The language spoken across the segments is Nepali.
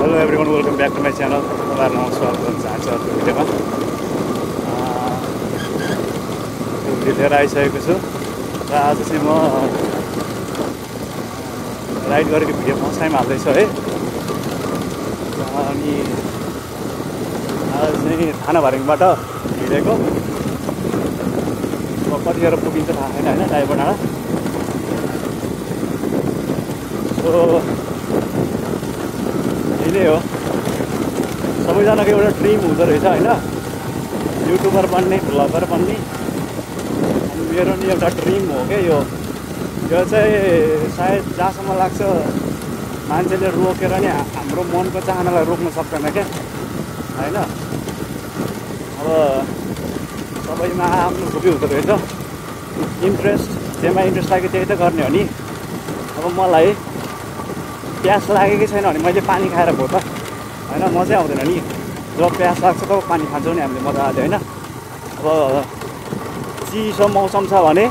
Hello everyone, welcome back to my channel. तपाईँहरूलाई म स्वागत गर्न चाहन्छु अर्को भिडियोमा। त्यो भिडियो लिएर आइसकेको छु र आज चाहिँ म राइड गरेको भिडियो फर्स्ट टाइम हाल्दैछु है। अनि आज चाहिँ थानाभारिङबाट हिँडेको। अब कतिखेर पुगिन्छ थाहा छैन होइन, ड्राइभर डाँडा। सो यही हो, सबैजनाको एउटा ड्रिम हुँदो रहेछ होइन, युट्युबर बन्ने, भ्लगर बन्ने। अनि मेरो नि एउटा ड्रिम हो क्या यो चाहिँ सायद जहाँसम्म लाग्छ मान्छेले रोकेर नि हाम्रो मनको चाहनालाई रोक्न सक्दैन क्या होइन। अब सबैमा आफ्नो खुबी हुँदो रहेछ, इन्ट्रेस्ट जेमा इन्ट्रेस्ट लाग्यो त्यही त गर्ने हो नि। अब मलाई प्यास लागेकै छैन भने मैले पानी खाएर भयो त होइन, मजै आउँदैन नि। जब प्यास लाग्छ तब पानी खान्छौँ नि हामीले मजाले होइन। अब चिसो मौसम छ भने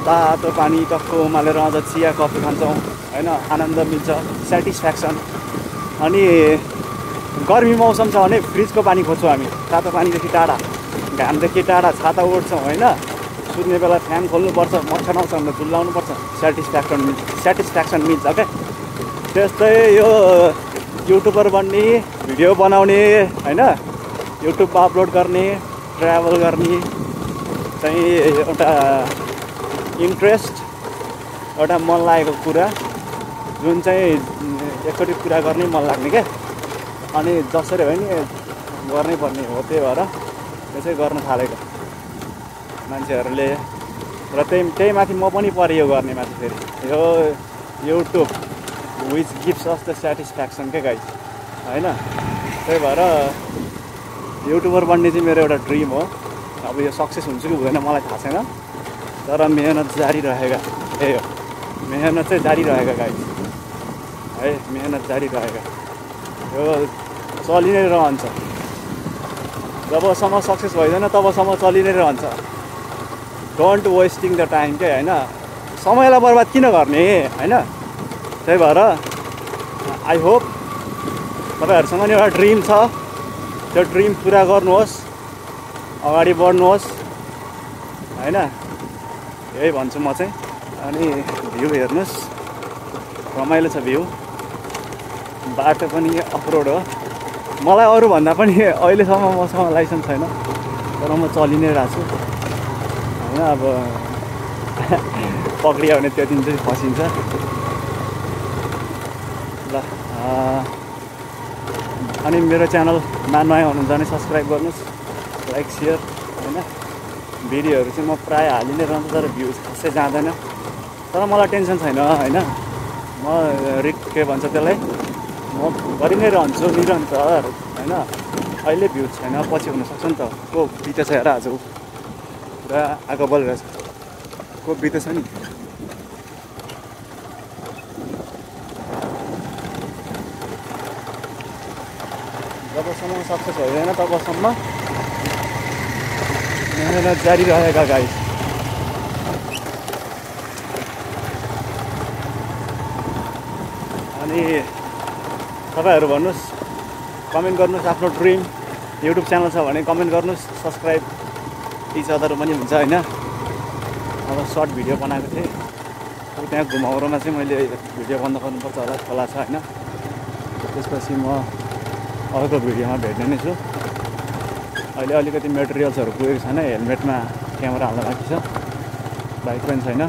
तातो पानी टक्को उमालेर अझ चिया कफी खान्छौँ होइन, आनन्द मिल्छ, सेटिस्फ्याक्सन। अनि गर्मी मौसम छ भने फ्रिजको पानी खोज्छौँ हामी, तातो पानीदेखि टाढा, घामदेखि टाढा, छाता ओढ्छौँ होइन। सुत्ने बेला फ्यान खोल्नुपर्छ, मच्छर आउँछ भने झुल्लाउनुपर्छ, सेटिस्फ्याक्सन मिल्छ क्या। त्यस्तै यो युट्युबर बन्ने, भिडियो बनाउने होइन, युट्युबमा अपलोड गर्ने, ट्राभल गर्ने चाहिँ एउटा इन्ट्रेस्ट, एउटा मन लागेको कुरा, जुन चाहिँ एकचोटि पुरा गर्नै मन लाग्ने क्या। अनि जसरी भयो नि गर्नै पर्ने हो, त्यही भएर त्यसै गर्न थालेको मान्छेहरूले। र त्यही माथि म पनि परेँ यो गर्ने माथि। फेरि यो YouTube which gives us the satisfaction क्या गाइस होइन। त्यही भएर युट्युबर बन्ने चाहिँ मेरो एउटा ड्रिम हो। अब यो सक्सेस हुन्छ कि हुँदैन मलाई थाहा छैन, तर मेहनत जारी रहेगा। ए हो, मेहनत चाहिँ जारी रहेगा गाइस है, मेहनत जारी रहेगा। यो चलि नै रहन्छ, जबसम्म सक्सेस भइँदैन तबसम्म चलि नै रहन्छ। डोन्ट वेस्टिङ द टाइम क्या होइन, समयलाई बर्बाद किन गर्ने होइन। त्यही भएर आई होप तपाईँहरूसँग नि एउटा ड्रिम छ, त्यो ड्रिम पुरा गर्नुहोस्, अगाडि बढ्नुहोस् होइन, यही भन्छु म चाहिँ। अनि भ्यू हेर्नुहोस्, रमाइलो छ भ्यू, बाटो पनि अफरोड हो। मलाई अरूभन्दा पनि अहिलेसम्म मसँग लाइसेन्स छैन, तर म चलि नै रहेको छु होइन। अब पक्रियो भने त्यो दिन चाहिँ फसिन्छ ल। अनि मेरो च्यानलमा नयाँ हुनुहुन्छ भने सब्सक्राइब गर्नुहोस्, लाइक सेयर होइन। भिडियोहरू चाहिँ म प्रायः हालि नै रहन्छु, तर भ्युज खासै जाँदैन। तर मलाई टेन्सन छैन होइन, म के भन्छ त्यसलाई, म गरि नै रहन्छु निरन्तर होइन। अहिले भ्युज छैन, पछि हुनसक्छ नि त। को बितेछ हेर, आज पुरा आगो बलिरहेछ, को बितेछ नि। जबसम्म सक्सेस भइँदैन तबसम्म मेहनत जारी रहेका गाइस। अनि तपाईँहरू भन्नुहोस्, कमेन्ट गर्नुहोस् आफ्नो ड्रिम। युट्युब च्यानल छ भने कमेन्ट गर्नुहोस्, सब्सक्राइब इच अदर पनि हुन्छ होइन। अब सर्ट भिडियो बनाएको थिएँ, अब त्यहाँ घुमाउरोमा चाहिँ मैले भिडियो बन्द गर्नुपर्छ होला, खोला छ होइन। त्यसपछि म अर्को भिडियोमा भेट्ने नै छु। अहिले अलिकति मेटेरियल्सहरू पुगेको छैन, हेलमेटमा क्यामेरा हाल्न बाँकी छ, बाइक पनि छैन।